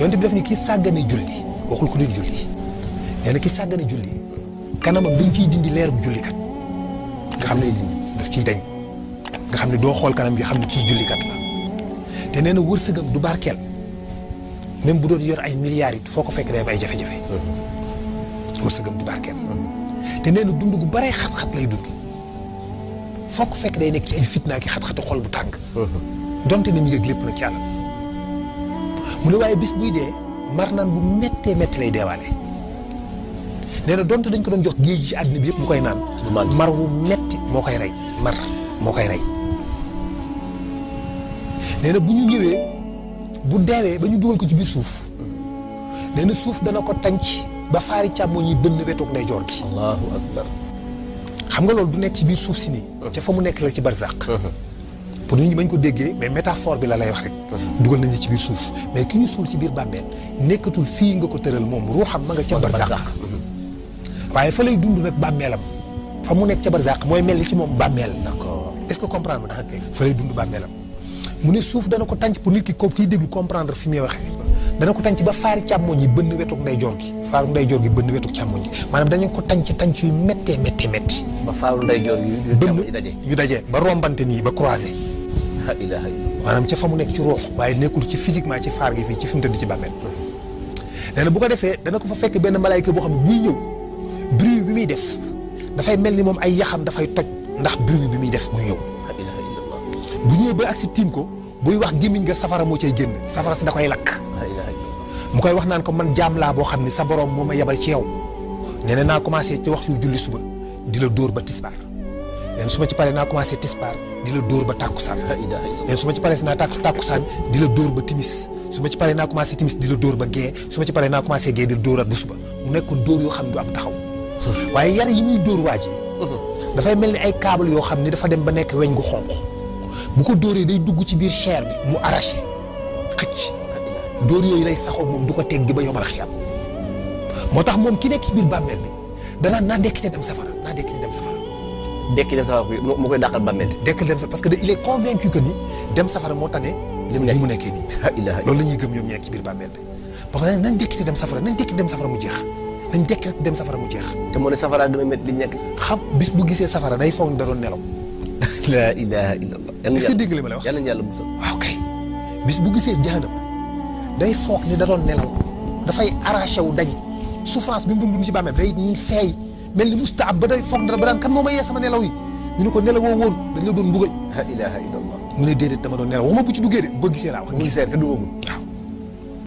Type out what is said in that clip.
yonent bi def ni ki sàggane julli waxul ku dul julli nee na ki sàggane julli kanamam dañ ciy dindi leerug jullikat nga xam ne daf ciy dañ nga xam ne doo xool kanam gi xam ne kii jullikat la te nee na wërsëgam du barkeel même bu doon yor ay milliards it foo ko fekk day am ay jafe-jafe wërsëgam du barkeel te nee na dund gu baree xat-xat lay dund foo ko fekk day nekk ci ay fitna ki xat-xatu xol bu tàng donte ne mi ngi ak lépp nag ci yàlla mu ne waaye bis buy dee mar naan bu méttee métti lay deewaale nee na donte dañ ko doon jox géej ci àddina bi yëpp mu koy naan mar wu metti moo koy rey mar moo koy rey nee na bu ñu ñëwee bu deewee ba ñu dugal ko ci biir suuf nee na suuf dana ko tànc ba faari càmmooñ yi bënn wetuk ndeyjoor gi allahu akbar xam nga loolu du nekk ci biir suuf si nii ca fa mu nekk la ci barzaq pour nit ñi bañ ko déggee mais métaphore bi la lay wax rek dugal nañu ci biir suuf mais ki ñu suul ci biir bàmmeel nekkatul fii nga ko tëral moom ruuxam ma nga ca barzaq waaye fa lay dund nag bàmmeelam fa mu nekk ca barzaq mooy mel ni ci moom bàmmeel d'accord est-ce que comprendre nga fa lay dund bàmmeelam mu ne suuf dana ko tànc pour nit ki ko kiy déglu comprendre fi muy waxee dana ko tànc ba faari càmmoñ yi bënn wetuk ndeyjoor gi faaru ndeyjoor gi bënn wetuk càmmoñ gi maanaam dañu ko tànc yu méttee métti ba faaru ndeyjoor yu bënn yu daje ba rombante nii ba croisé la ilaha illallah maanaam ca fa mu nekk ci ruux waaye nekkul ci physiquement ci faar gi fii ci fi mu tëdd ci bàmmeel nee na bu ko defee dana ko fa fekk benn malaayka boo xam ne buy ñëw bruit bi muy def dafay mel ni moom ay yaxam dafay toj ndax bruit bi muy def buy ñëw la ilaha illallah bu ñëwee ba agsi tiim ko buy wax gémmiñ nga safara moo cay génn safara si da koy lakk la ilaha illallah mu koy wax naan ko man jaam laa boo xam ne sa borom moo ma yebal ci yow nee na naa commencé ci waxtu julli suba di la dóor ba tisbaar nee na su ma ci paree naa commencé tisbaar di la dóor ba tàkkusaan la ilaha illallah nee na su ma ci paree naa tàkkusaan di la dóor ba timis su ma ci paree naa commencé timis di la dóor ba gee su ma ci paree naa commencé gee di la dóoraat bu suba mu nekkoon dóor yoo xam ne du am taxaw waaye yar yi muy dóor waa ji dafay mel ni ay câble yoo xam ni dafa dem ba nekk weñ gu xonq bu ko dóoree day dugg ci biir chair bi mu arraché xëcc dóor yooyu lay saxoo moom du ko teggi ba yomal xiyam moo tax moom ki nekk ci biir bàmmeel bi danaan naa dekkite dem safara naa dekkite dem safara dekki dem safara mu koy dàqal bàmmeel dekkite dem safara parce que il est convaincu que ni dem safara moo tane li mu nekkee nii la ilaha loolu la ñuy gëm ñoom ñi nekk ci biir bàmmeel bi parce que nañ dekkite dem safara nañ dekkite dem safara mu jeex nañ dekkite dem safara mu jeex te moo ne safara gën a métti li ñu nekk xam bis bu gisee safara day foog ni da doon nelaw la ilaha illallah est-ce que dégg li ma la wax yàlla na yàlla musal waaw kay bis bu gisee jahanam day foog ni da doon nelaw dafay arraché wu dañ souffrance bi mu dund ci bàmmeel day seey mel ni musta am ba day foog dara ba daan kan moo ma yee sama nelaw yi ñu ne ko nelawoo woon dañ la doon mbugal la ilaha illallah mu ne déedéet dama doon nelaw waxuma bu ci duggee de ba gisee laa wax gisee te duggagul waaw